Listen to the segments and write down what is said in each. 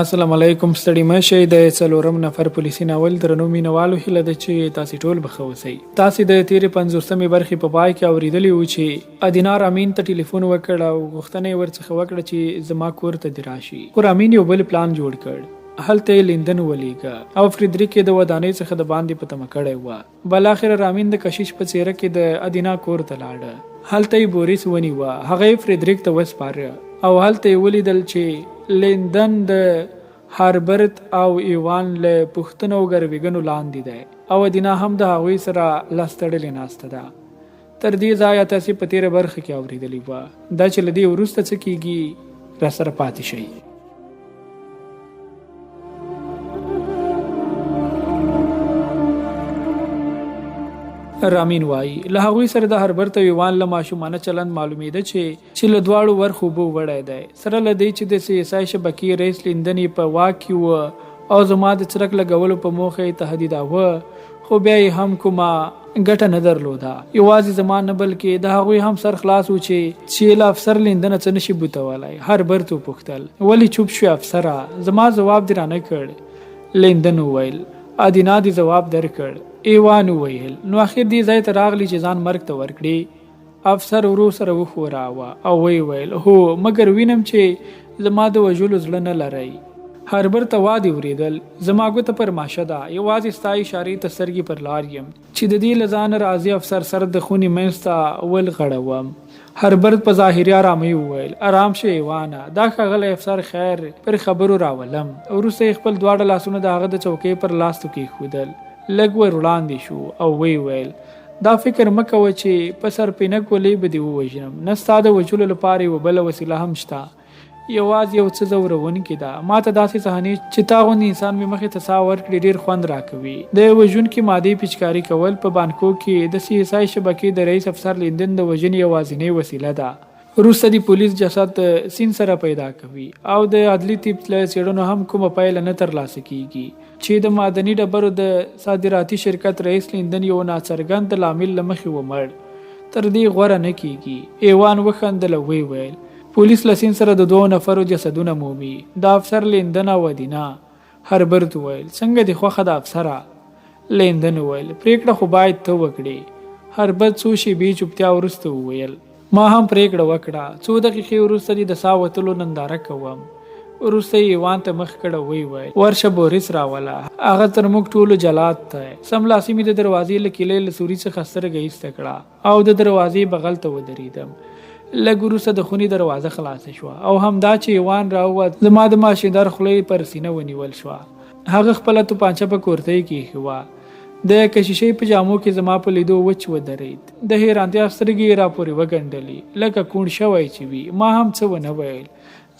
السلام علیکم، ستړي مه شئ. د څلورم نفر پولیسي ناول درنو مینوالو، هیله ده چې تاسې ټول به ښه اوسئ. تاسې د تېرې 50مې برخې په پای کې اورېدلي وو چې ادینا رامین ته ټلیفون وکړ او غوښتنه یې ورڅخه وکړه چې زما کور ته دې راشي، خو رامین یو بل پلان جوړ کړ. هلته یې لیندن ولیږه او فریدریک یې د ودانۍ څخه د باندې په تمه کړی وه. بالاخره رامین د کشیش په څېره کې د ادینا کور ته لاړه. هلته یې بوریس ونیوه، هغه یې فریدریک ته وسپاره او هلته یې ولیدل چې لیندن د هاربرت او ایوان له پوښتنو او ګروېږنو لاندې دی او ادینا هم د هغوی سره لاس تړلې ناسته ده. تر دې ځایه تاسې په تېره برخه کې اورېدلي وه. دا چې له دې وروسته څه کېږي، راسره پاتې شئ. رامین وایي، له هغوی سره د هربرت او ایوان له ماشومانه چلند معلومېده چې له دواړو ورخو اوبه وړی دی. سره له دې چې د سي ایس آی شبکې رئیس لیندن یې په واک کې و او زما د څرک لګولو په موخه یې تهدیداوه، خو بیا یې هم کومه ګټه نه درلوده. یوازې زما نه بلکې د هغوی هم سر خلاص و چې له افسر لیندنه څه نشي بوتولای. هربرت وپوښتل، ولې چوپ شوې افسره؟ زما ځواب دې رانه کړ. لیندن وویل، ادینا دې ځواب درکړ. ایوان وویل، نو اخر دې ځای ته راغلې چې ځان مرګ ته ورکړې؟ افسر ورو سره وښوراوه او ویې ویل، هو، مګر وینم چې زما د وژلو زړه نه لرئ. هربرت ته وادي ورېدل، زما ګوته پر ماشه ده، یوازې ستا اشارې ته سترګې پر لار یم چې د دې له ځانه راضي افسر سر د خونې منځ ته ولغړوم. هربرت په ظاهري ارامۍ وویل، ارام شه ایوانه، دا ښاغلی افسر خیر پر خبرو راولم. وروسته یې خپل دواړه لاسونه د هغه د څوکۍ پر لاستو کېښودل، لږ ور وړاندې شو او ویې ویل، دا فکر مه کوه چې په سرپینه ګولۍ به دې ووژنم، نه، ستا د وژلو لپاره یوه بله وسیله هم شته، یوازې یو څه ځورونکې ده. ماته داسې صحنې چې تا غوندې انسان مې مخې ته ساه ورکړي ډېر خوند راکوي. د وژونکې مادې پیچکاري کول په بانکو کې د سي ایس آی شبکې د رئیس افسر لیندن د وژنې یوازینۍ وسیله ده. وروسته دې پولیس جسد د سیند سره پیدا کوي او د عدلي طب له څېړنو هم کومه پایله نه ترلاسه کېږي چې د معدني ډبرو د صادراتي شرکت رئیس لیندن یو ناڅرګند لامل له مخې ومړ. تر دې غوره نه کېږي. ایوان وخندل او ویې ویل، پولیس له سیند سره د دوو نفرو جسدونه مومي، د افسر لیندن او ادینا. هربرت وویل، څنګه دې خوښه ده افسره؟ لیندن وویل، پرېکړه خو باید ته وکړې. هربرت څو شېبې چوپتیا وروسته وویل، ما هم پرېکړه وکړه، څو دقیقې وروسته دې د ساه وتلو ننداره کوم. وروسته یې ایوان ته مخ کړ او ویې ویل، ورشه بوریس راوله، هغه تر موږ ټولو جلاد دی. سملاسي مې د دروازې له کیلۍ له سوري څخه سترګه ایسته کړه او د دروازې بغل ته ودرېدم. لږ وروسته د خونې دروازه خلاصه شوه او همدا چې ایوان راووت، زما د ماشیندار خوله یې پر سینه ونیول شوه. هغه خپله توپانچه په کورتۍ کې ایښې وه. د کشیشۍ په جامو کې زما په لیدو وچ ودرېد. د حیرانتیا سترګې یې راپورې وګنډلې، لکه کوڼ شوی چې وي. ما هم څه ونه ویل،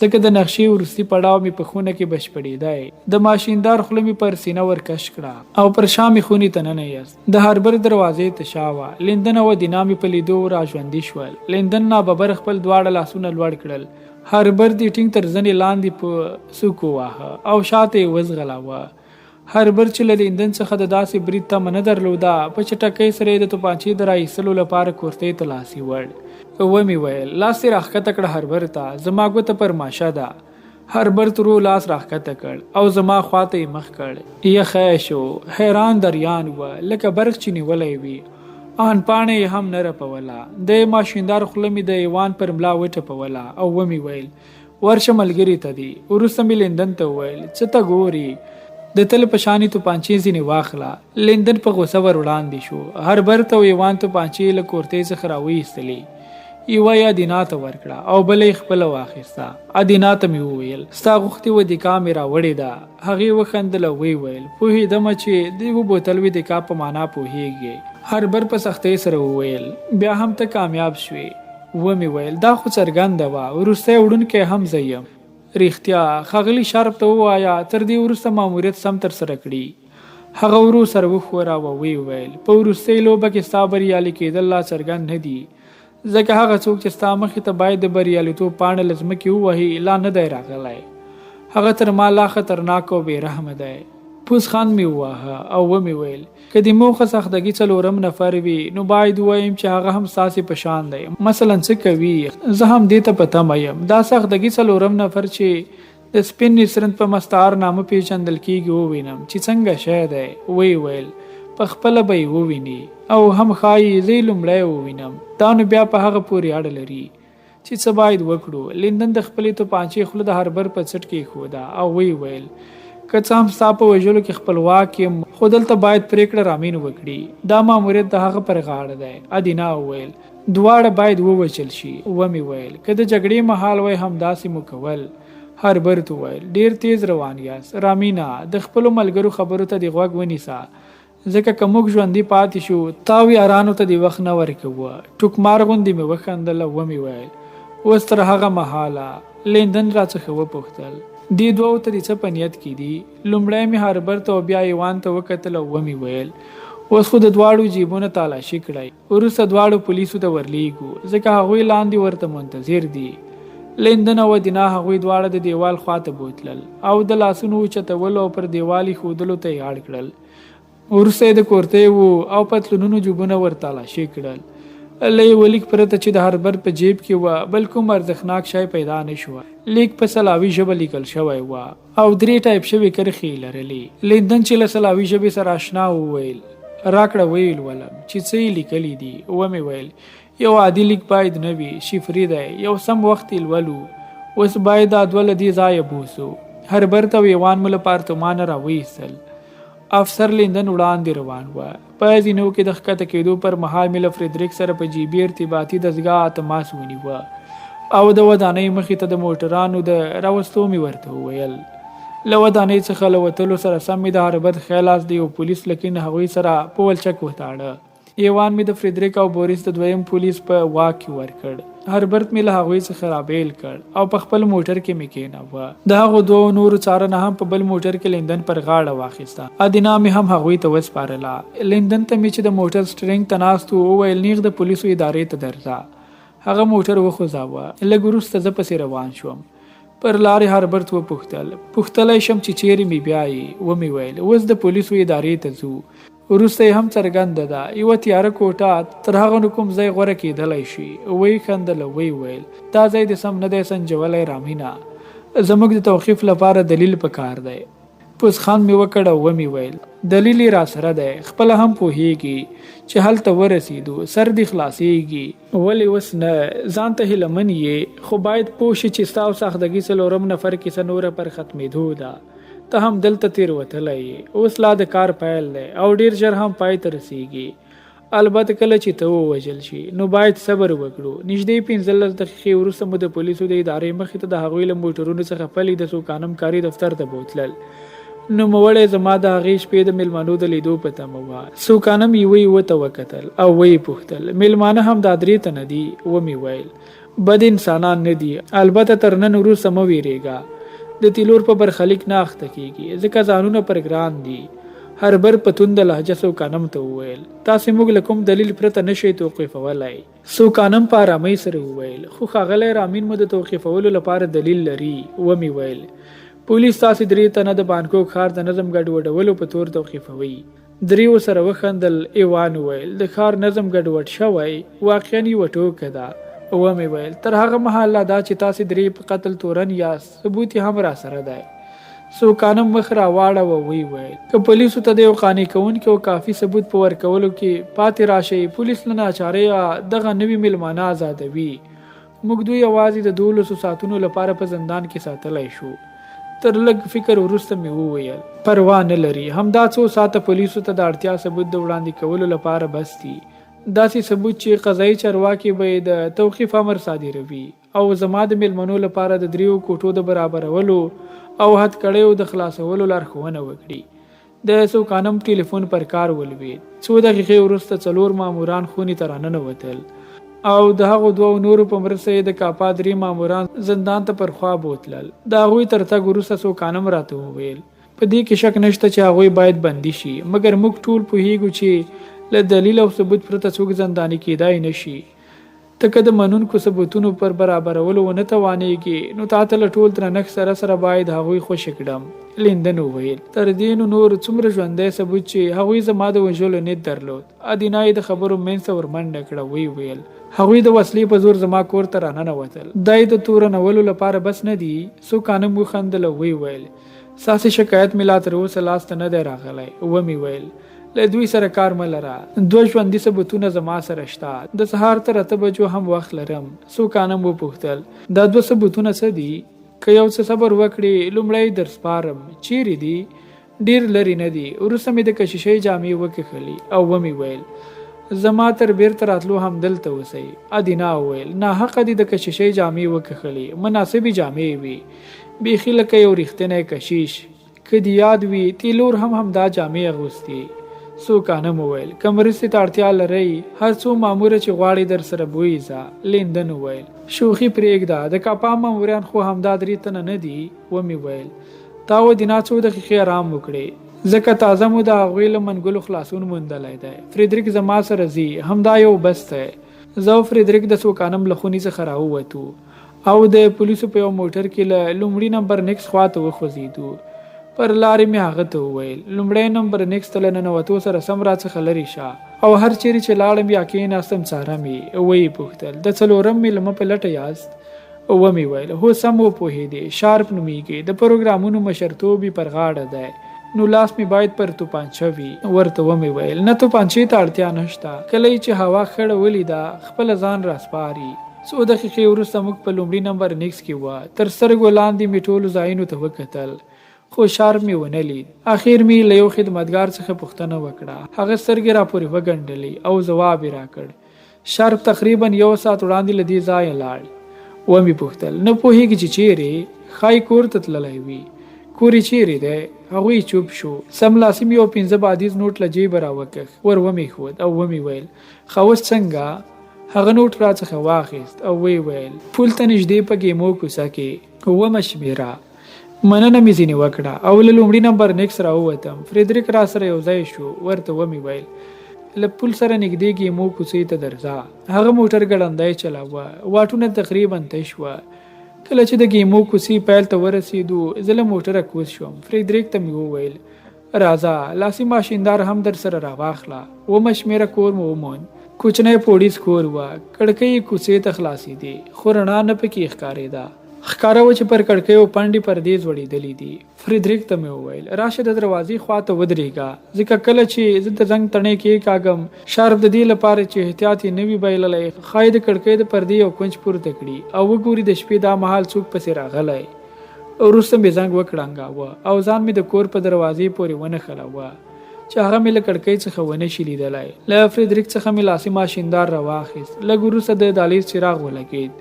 ځکه د نقشې وروستي پړاو مې په خونه کې بشپړېدی. د ماشیندار خوله مې پر سینه ورکش کړه او پر شا مې خونې ته ننه ایست. د هاربر دروازې ته شا وه. لیندن او ادینا مې په لیدو راژوندي شول. لیندن ناببره خپل دواړه لاسونه لوړ کړل. هاربر دې ټینګ تر زنې لاندې په سوک وواهه او شاته یې وځغلاوه. هربرت چې له لیندن څخه د داسې برید تمه نه درلوده، په چټکۍ سره یې د توپانچې د را ایستلو لپاره کورتۍ ته لاس یوړ. ومې ویل، لاس دې راښکته کړه هربرته، زما ګوته پر ماشه ده. هربرت ورو لاس راښکته کړ او زما خوا ته یې مخ کړ. یخی شو، حیران دریان و، لکه برق چې نیولی وي. آن پاڼه یې هم نه رپوله. د ماشیندار خوله مې د ایوان پر ملا وټپوله او ومې ویل، ورشه ملګري ته دي. وروسته مې لیندن ته وویل، څه ته ګوري؟ د تل په شانې توپانچې ځینې واخله. لیندن په غوسه ور وړاندې شو. هربرت او ایوان توپانچې له کورتۍ څخه راویستلې. یوه یې ادینا ته ورکړه او بله یې خپله واخیسته. ادینا ته مې وویل، ستا غوښتې ودیکا مې راوړې ده. هغې وخندل او ویې ویل، پوهېدمه چې د یوه بوتل ودیکا په معنا پوهېږې. هربرت په سختۍ سره وویل، بیا هم ته کامیاب شوې. ومې ویل، دا خو څرګنده وه، وروستی وړونکی هم زه یم. رښتیا، ښاغلي شارپ ته ووایه، تر دې وروسته ماموریت سم ترسره کړي. هغه ورو سر وښوراوه، ویې ویل، په وروستۍ لوبه کې ستا بریالي کېدل لا څرګند نه دي، ځکه هغه څوک چې ستا مخې ته باید د بریالیتوب پاڼه له ځمکې ووهي، لا نه دی راغلی. هغه تر ما لا خطرناک او بې رحمه دی. پوزخند مې وواهه او ومې ویل، که د موخه ساختګي څلورم نفر وي نو باید ووایم چې هغه هم ستاسې په شان دی. مثلا څه کوي؟ زه هم دې ته په تمه یم. دا ساختګي څلورم نفر چې د سپین نسرن په مستعار نامه پیژندل کیږي ووینم چې څنګه شی دی. ویې ویل، په خپله به یې ووینې او هم ښايي زه یې لومړی ووینم. دا نو بیا په هغه پورې اړه لري چې څه باید وکړو. لیندن د خپلې توپانچې خوله د هربر په څټ کېښوده او ویې ویل، که څه هم ستا په وژلو کې خپلواک یم، خو دلته باید پرېکړه رامین وکړي. دا ماموریت د هغه پر غاړه دی. ادینا وویل، دواړه باید ووژل شي. ومې ویل، که د جګړې مهال وای همداسې مو کول. هربرت وویل، ډېر تېز روان یاست. رامینا، د خپلو ملګرو خبرو ته دې غوږ ونیسه، ځکه که موږ ژوندي پاتې شو، تا او یارانو ته دې وخت نه ورکوو. ټوکمار غوندې مې وخندل او ومې ویل، اوس تر هغه مهاله. لیندن راڅخه وپوښتل، دې دوو ته دې څه په نیت کې دي؟ لومړی مې هربرت او بیا ایوان ته وکتل او ومې ویل، اوس خو د دواړو جیبونه تالاشي کړئ. وروسته دواړو پولیسو ته ورلیږو، ځکه هغوی لاندې ورته منتظر دي. لیندن او ادینا هغوی دواړه د دیوال خواته بوتلل او د لاسونو اوچتولو او پر دیوال ایښودلو ته یې اړ کړل. وروسته یې د کورتیو او پتلونونو جیبونه ور تالاشي کړل. له یوه لیک پرته چې د هربرت په جیب کې و، بل کوم ارزښتناک شی پیدا نه شو. لیک په سلاوي ژبه لیکل شوی و او درې ټایپ شوې کرښې یې لرلې. لیندن چې له سلاوي ژبې سره اشنا و، وویل، راکړه ویې لولم چې څه یې لیکلي دي. ومې ویل، یو عادي لیک باید نه وي، شفري دی، یو سم وخت یې لولو. اوس باید دا دوه له دې ځایه بوسو. هربرت او ایوان مو له پارتمانه راوایستل. افسر لیندن وړاندې روان و. په زینو کې د ښکته کېدو پر مهال مې له فریدریک سره په جیبي ارتباطي دستګاه تماس ونیوه او د ودانۍ مخې ته د موټرانو د راوستو مې ورته وویل. له ودانۍ څخه له وتلو سره سم مې د هربرت ښی لاس د یو پولیس له کیڼ هغوی سره په ولچک وتاړه. ایوان مې د فریدریک او بوریس د دویم پولیس په واک کې ورکړ. هربرت مې له هغوی څخه رابېل کړ او په خپل موټر کې مې کېناوه. د هغو دوو نورو څارنه هم په بل موټر کې لیندن پر غاړه واخیسته. ادینا مې هم هغوی ته وسپارله. لیندن ته مې چې د موټر سټرینګ ته ناست و، وویل، نیغ د پولیسو ادارې ته درځه. هغه موټر وخوځاوه. لږ وروسته زه پسې روان شوم. پر لارې هربرت وپوښتل، پوښتلی شم چې چېرې مې بیایې؟ ومې ویل، اوس د پولیسو ادارې ته ځو. وروسته یې هم څرګنده ده، یوه تیاره کوټه تر هغه نو کوم ځای غوره کېدلی شي؟ ویې خندل او ویې ویل، دا ځای دې سم نه دی سنجولی رامینه، زموږ د توقیف لپاره دلیل په کار دی. پوزخند مې وکړ او ومې ویل، دلیل یې راسره دی، خپله هم پوهېږې چې هلته ورسېدو، سر دې خلاصېږي. ولې اوس نه، ځان ته هیله من یې، خو باید پوه شې چې ستا او ساختګي څلورم نفر کیسه نوره پر ختمېدو ده. ته هم دلته تېروتلی یې، اوس لا د کار پیل دی او ډېر ژر هم پای ته رسېږي. البته کله چې ته ووژل شې، نو باید صبر وکړو. نږدې 15 دقیقې وروسته مو د پولیسو د ادارې مخې ته د هغوی له موټرونو څخه پلي د سوکانم کاري دفتر ته بوتلل. نوموړی زما د هغې شپې د مېلمنو د لیدو په تمه وه. سوکانم یوه یوه ته وکتل او ویې پوښتل، مېلمانه همدا درې تنه دي؟ ومې ویل، بد انسانان نه دي، البته تر نن وروسته مه وېرېږه، د تیلور په برخلیک نه اخته کېږي، ځکه ځانونه پر ګران دي. هربر په تونده لهجه سوکانم ته وویل، تاسې موږ له کوم دلیل پرته نه شئ توقیفولای. سوکانم په ارامۍ سره وویل، خو ښاغلی رامین مو د توقیفولو لپاره دلیل لري. ومې ویل، پولیس تاسې درې تنه د بانکوک ښار د نظم ګډوډولو په تور توقیفوي. دریو سره وخندل، ایوان وویل، د ښار نظم ګډوډ شوی، واقعا یوه ټوکه ده. ومې ویل، تر هغه مهال لا دا چې تاسې درې په قتل تورن یاست، ثبوت یې هم راسره دی. سوکانم مخ را واړاوه، ویې ویل، که پولیسو ته د یو قانع کوونکي او کافي ثبوت په ورکولو کې پاتې راشئ، پولیس له ناچارۍ دغه نوي مېلمانه ازادوي. موږ دوی یوازې د دولسو ساعتونو لپاره په زندان کې ساتلی شو. تر لږ فکر وروسته مې وویل. پروا نه لري، همدا څو ساعته پولیسو ته د اړتیا ثبوت د وړاندې کولو لپاره بس دي. داسې ثبوت چې قضايي چارواکي به یې د توقیف امر صادروي او زما د مېلمنو لپاره د دریو کوټو د برابرولو او هتکړیو د خلاصولو لارښوونه وکړي. د سوکانم ټیلیفون پر کار ولوېد. څو دقیقې وروسته څلور ماموران خونې ته راننوتل او د هغو دوو نورو په مرسته یې د کاپا درې ماموران زندان ته پر خوا بوتلل. د هغوی تر تګ وروسته سوکانم راته وویل، په دې کې شک نشته چې هغوی باید بندي شي، مګر موږ ټول پوهېږو چې له دلیل او ثبوت پرته څوک زنداني کېدای نه شي. ته که د منونکو ثبوتونو پر برابرولو ونه توانېږې، نو تاته له ټول درنښت سره سره باید هغوی خوشې کړم. لیندن وویل، تر دې نو نور څومره ژوندی ثبوت چې هغوی زما د وژلو نیت درلود. ادینا یې د خبرو منځ ته ورمنډه کړه، ویې ویل، هغوی د وسلې په زور زما کور ته راننوتل. دا یې د تورنولو لپاره بس نه دي؟ سوکانم وخندل او ویې ویل، ستاسې شکایت مې لا تر اوسه لاس ته نه دی راغلی. ومې ویل، له دوی سره کار مه لره. دوه ژوندي ثبوتونه زما سره شته. د سهار تر اته بجو هم وخت لرم. سوکانم وپوښتل، دا دوه ثبوتونه څه دي؟ که یو څه صبر وکړې، لومړی یې درسپارم. چېرې دي؟ ډېر لرې نه دي. وروسته مې د کشیشۍ جامې وکښلې او ومې ویل، زما تر بېرته راتلو همدلته اوسئ. ادینا وویل، ناحقه دې د کشیشۍ جامې وکښلې، مناسبې جامې یې وې، بیخي لکه یو رښتینی کشیش. که دې یاد وي، تیلور هم همدا جامې اغوستې. سوکانم وویل، که مرستې ته اړتیا لرئ، هر څو ماموره چې غواړې درسره بویې ځه. لیندن وویل، شوخي پرېږده، د کاپا ماموریان خو همدا درې تنه نه دي؟ ومې ویل، تا و دینا څو دقیقې ارام وکړې، ځکه تازه مو د هغوی له منګولو خلاصون موندلی دی. فریدریک زما سره ځي، همدا یو بس دی. زه او فریدریک د سوکانم له خونې څخه راووتو او د پولیسو په یو موټر کې له لومړي نمبر نیکس خوا ته وخوځېدو. پر لارې مې هغه ته وویل، لومړی نمبر نیکس ته له ننوتو سره سم راڅخه لرې شه او هر چېرې چې لاړم یا کېناستم څارم یې. ویې پوښتل، د څلورم مېلمه په لټه یاست؟ ومې ویل، هو سم وپوهېدې، شارپ نومېږي، د پروګرامونو مشرتوب یې پر غاړه دی، نو لاس مې باید پر توپانچه وي. ورته ومې ویل، نه توپانچې ته اړتیا نشته، کله یې چې هوا خړه ولیده، خپله ځان راسپاري. څو دقیقې وروسته موږ په لومړي نمبر نیکس کې وه، تر سترګو لاندې مې ټولو ځایونو ته وکتل، خو شارپ مې ونه لید. اخیر مې له یو خدمتګار څخه پوښتنه وکړه، هغه سترګې راپورې وګنډلې او ځواب یې راکړ، شارپ تقریباً یو ساعت وړاندې له دې ځایه لاړ. ومې پوښتل، نه پوهېږې چې چېرې؟ ښايي کور ته تللی وي. کور یې چېرې دی؟ هغوی چوپ شو. سملاسي مې یو پنځه بعدیز نوټ له جېبه راوکښ، ور ومې ښود او ومې ویل، ښه اوس څنګه؟ هغه نوټ راڅخه واخیست او ویې ویل، پول ته نږدې په ګیمو کوڅه کې، اوومه شمېره. مننه مې ځینې وکړه او له لومړي نمبر نیکس راووتم. فریدریک راسره یو ځای شو. ورته ومې ویل، له پول سره نږدې ګیمو کوڅې ته درځه. هغه موټر ګړندی چلاوه. واټونه تقریبا تش وه. کله چې د ګیمو کوڅې پیل ته ورسېدو، زه له موټره کوز شوم. فریدریک ته مې وویل، راځه، لاسي ماشیندار هم درسره راواخله. اومه شمېره کور مو وموند. کوچنی پوړیز کور و. کړکۍ یې کوڅې ته خلاصېدې، خو رڼا نه پکې ښکارېده. ښکاره وه چې پر کړکیو پنډې پردې ځوړېدلې دي. فریدریک ته مې وویل، راشه د دروازې خوا ته ودرېږه، ځکه کله چې زه د زنګ تڼۍ کېکاږم، شارپ د دې لپاره چې احتیاط یې نه وي بایللی، ښايي د کړکۍ د پردې یو کونج پورته کړي او وګوري د شپې دا مهال څوک پسې راغلی. وروسته مې زنګ وکړنګاوه او ځان مې د کور په دروازې پورې ونښلوه چې هغه مې له کړکۍ څخه ونه شي لیدلای. له فریدریک څخه مې لاسي ماشیندار راواخیست. لږ وروسته د دالیز څراغ ولګېد.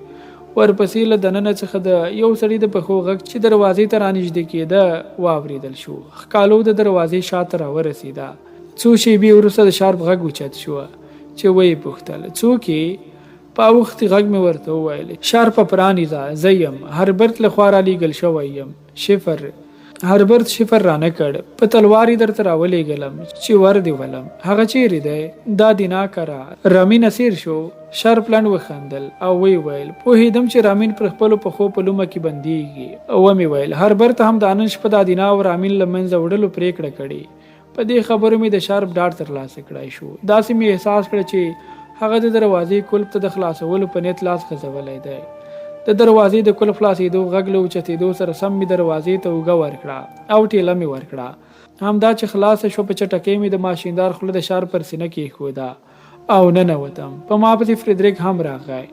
ورپسې له دننه څخه د یو سړي د پښو غږ چې دروازې ته رانږدې کېده واورېدل شو. ښکالو د دروازې شاته راورسېده. څو شېبې وروسته د شارپ غږ اوچت شو چې ویې پوښتل، څوک یې؟ په اوښتي غږ مې ورته وویل، شارپه پرانیزه، زه یم، هربرت له خوا رالیږل شوی یم. شفر. هربرت شفر رانه کړ، په تلوار یې درته راولېږلم چې ور دې ولم. هغه چېرې دی؟ دا دینا کره. رامین اسیر شو. شارپ لنډ وخندل او ویې ویل، پوهېدم چې رامین پر خپلو پښو په لومه کې بندېږي. ومې ویل، هربرت هم دا نن شپه د ادینا او رامین له منځه وړلو پرېکړه کړې. په دې خبرو مې د شارپ ډاډ ترلاسه کړای شو. داسې مې احساس کړه چې هغه د دروازې کلپ ته د خلاصولو په نیت لاس غځولی دی. د دروازې د کلپ خلاصېدو غږ له اوچتېدو سره سم مې دروازې ته اوږه ورکړه او ټېله مې ورکړه. همدا چې خلاصه شوه په چټکۍ مې د ماشیندار خوله د شارپ پر سینه کېښوده. او ننوتم. په ما پسې فریدریک هم راغی.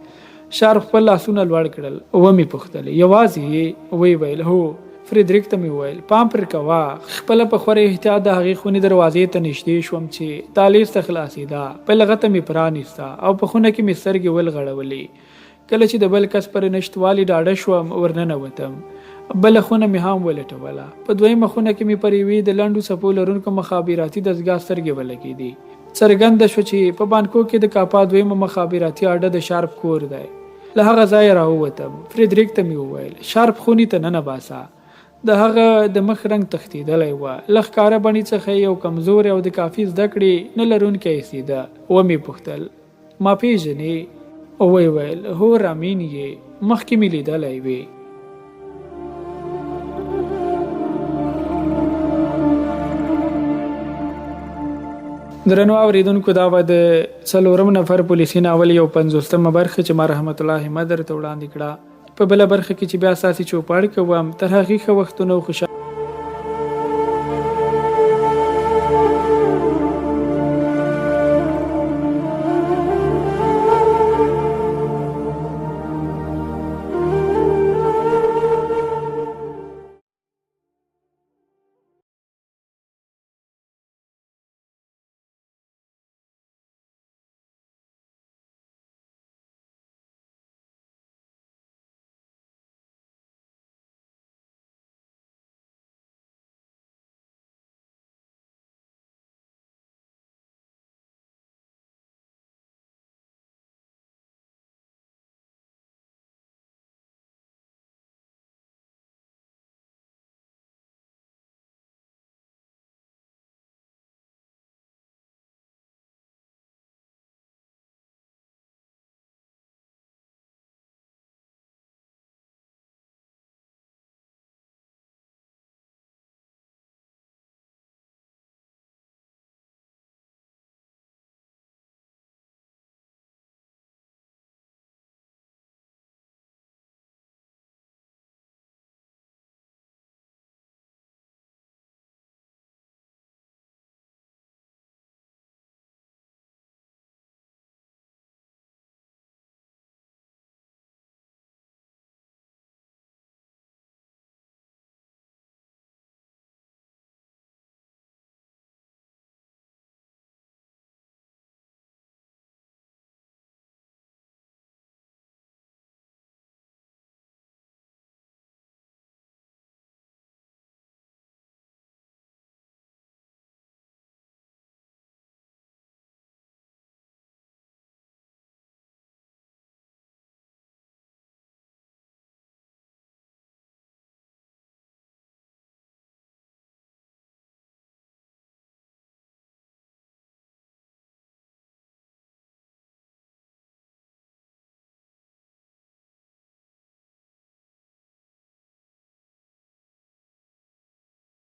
شارپ خپل لاسونه لوړ کړل. ومې پوښتل، یوازې یې؟ ویې ویل، هو. فریدریک ته مې وویل، پام پر کوه. خپله په خورا احتیاط د هغې خونې دروازې ته نږدې شوم چې دهلیز ته خلاصېده. په لغته مې پرانیسته او په خونه کې مې سترګې ولغړولې. کله چې د بل کس پر نشتوالي ډاډه شوم، ورننوتم. بله خونه مې هم ولټوله. په دویمه خونه کې مې پر یوې د لنډو څپو لرونکو مخابراتي دستګاه سترګې ولګېدې. څرګنده شوه چې په بانکو کې د کاپا دویمه مخابراتي اډه د شارپ کور دی. له هغه ځایه راووتم. فریدریک ته مې وویل، شارپ خونې ته ننباسه. د هغه د مخ رنګ تښتېدلی و. له ښکاره بڼې څخه یې یو کمزوری او د کافي زده کړې نه لرونکی ایسېده. ومې پوښتل، ما پېژنې؟ ویې ویل، هو رامین یې، مخکې مې لیدلی وې. درنو اوریدونکو دا وه د څلورم نفر پولیسي ناول یو پنځوستمه برخه چې ما رحمت الله همت درته وړاندې کړه. په بله برخه کې چې بیا ستاسې چوپړ کوم، تر هغې ښه وختونه او خوشحالي.